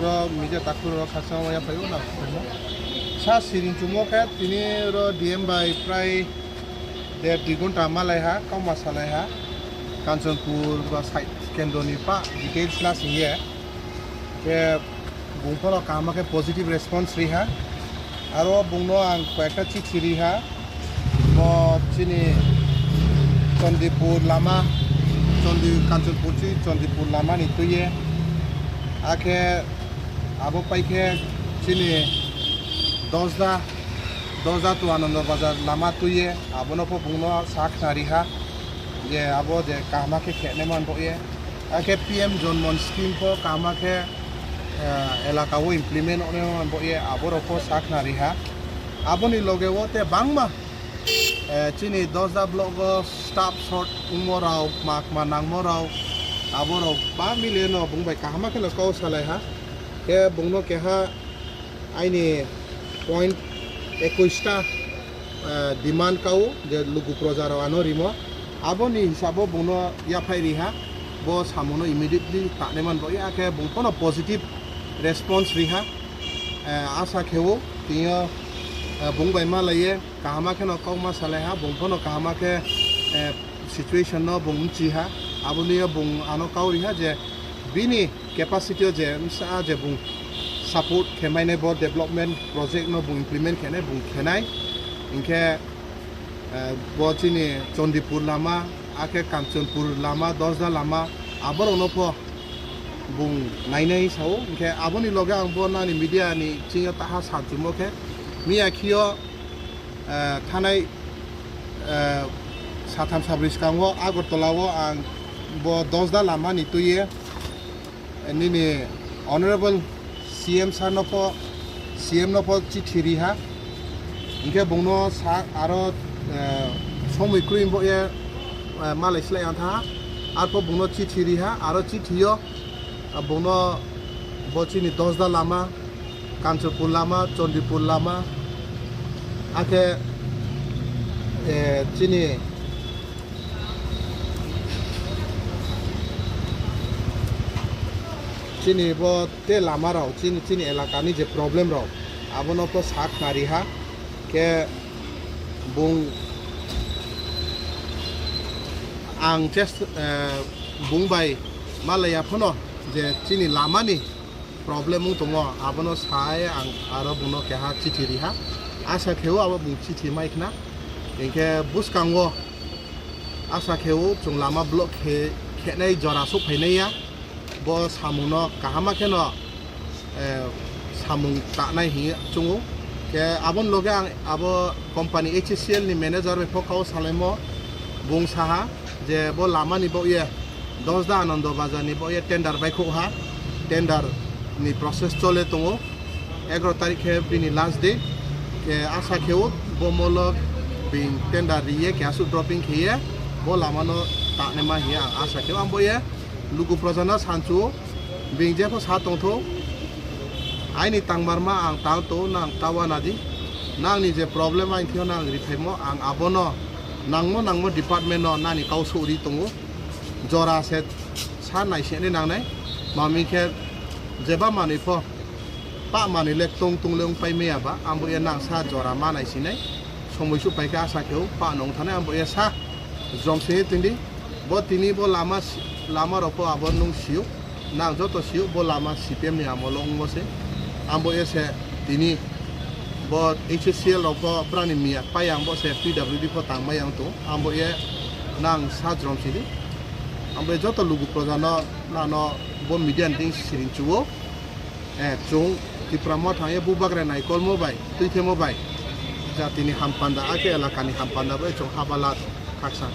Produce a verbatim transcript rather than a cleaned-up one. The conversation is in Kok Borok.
Ro media takhuk rok khakchangma yaphaio na. Sa siring chumo khe tini ro D M bai prai der dui ghonta malai ha, kauma salai ha. Kanchanpur ba side kendroni pa details la singye. Khe bung phano kaham khe positive response ri ha. Aro bungno ang koyekta chithi ri ha. Bo chini Chandipur lama, Chandi-, Kanchanpur chi Chandipur lama ni tuye. Akhe abo paikhe chini Dosda, Dosda to Anando Bazar lama tuye. Abono pho bungno sa khna ri ha. Je abo je kaham khe khenai man bo ye. Akhe P M Janman scheme pho kaham khe, eh, elaka o implement wngnai man bo ye. Aborok pho sa khna ri ha. Aboni loge o te bangma Eh, chini Dosda block o staff short wngmo rok, ma, ma nangmo rok, abo rok ba mile no bung bai kaham khe no kau salai ha. Khe bung no keha aini point ekwis ta, eh, demand kau je lugu proja rok ano rimo. Aboni hisabo bung no yaphai ri ha. Bo samung no immediately ta nai man bo ya khe bung phano positive response ri ha. Eh, asa khe o tini o, eh, bung bai malai ye. Kaham khe no kok ma salai ha, bung phano kaham khe, eh, situation no bung mchi ha, aboni yo bung ano kau ri ha je bini capacity o je msa je bung support khe mai nai bo development project no bung implement khe nai bung khe nai, hinkhe, eh, bo chini Chandipur lama, akhe Kanchanpur lama, Dosda lama, aborok no pho bung nai nai sao, hinkhe aboni loge ang bo nani media ni chinga taha sanchumo khe miya khio. Eh, thanai, eh, satham sabri swkango Agartala o ang bo Dosda lama ni twi ye, eh, nini Honorable C M sir no pho, C M no pho chithi ri ha. Hinkhe bungno sa aro, eh, somoi kwrwi bo ye, eh, malai slai ang tha. Arpho bungno chithi ri ha, aro chithi yo, ah, bungno bo chini Dosda lama, Kanchanpur lama, Chandipur lama, akhe, eh, chini, chini bo tei lama rok, chini, chini elaka ni je problem rok, abono pho sa khna ri ha, khe bung ang just, eh, bung bai malai ya phano je chini lama ni problem wng tongo, abono sai ang aro bungno keha chithi ri ha. Asa khe o abo bung chithi mai khna. Hinkhe bwskango asa khe o chwng lama block khe, khenai jora sok phainai ya. Bo samungno kaham khe no, eh, samung tanai hinwi chwngo. Khe aboni loge ang abo company H C L ni manager bai pho kau salaimo, bung saha je bo lama ni bo ye Dosda Anando Bazar ni bo ye tender bai khuk ha, tender ni process chole tongo, egaro tarik khe bini last day, khe asa khe o bo molo bini tender ri ye khe aswk dropping khe ye bo lama no tanai ma hiya ang asa khe o ang bo ye luku proja no sanchu o. Bini jepho sa tongtho, aini tangmarma ang tang to, nang ta wana di. Nangni je problem aini thio nang riphaimo, ang abono nangmo nangmo department no nani kau sori tongo. Jora se sa nai se ni nangnai. Mami khe jeba manwi pho, pa manwi le tong tong le wng pai maya ba, ang bo ye nang sa jora ma nai sinai. Somoi su pai khe asa khe o pa nong thanai, ang bo ye sa jom se tindi. Bo tini bo lama si-, lama rok pho abo nung sio. Nang joto sio bo lama C P M ni amolo wngmo se. Ambo ye se tini bo H C L rok pho brani miya pai ang bo se P W D pho tang mai ang to. Ambo ye nang sa jrom sidi. Ambo ye joto lugu proja no nano bo media ni ding siring chuo. Eh, chung Tipra Motha ye bubagra naikolmo bai, tuithemo bai, jatini hampanda, ake elakani hampanda bai chung habala khaksa.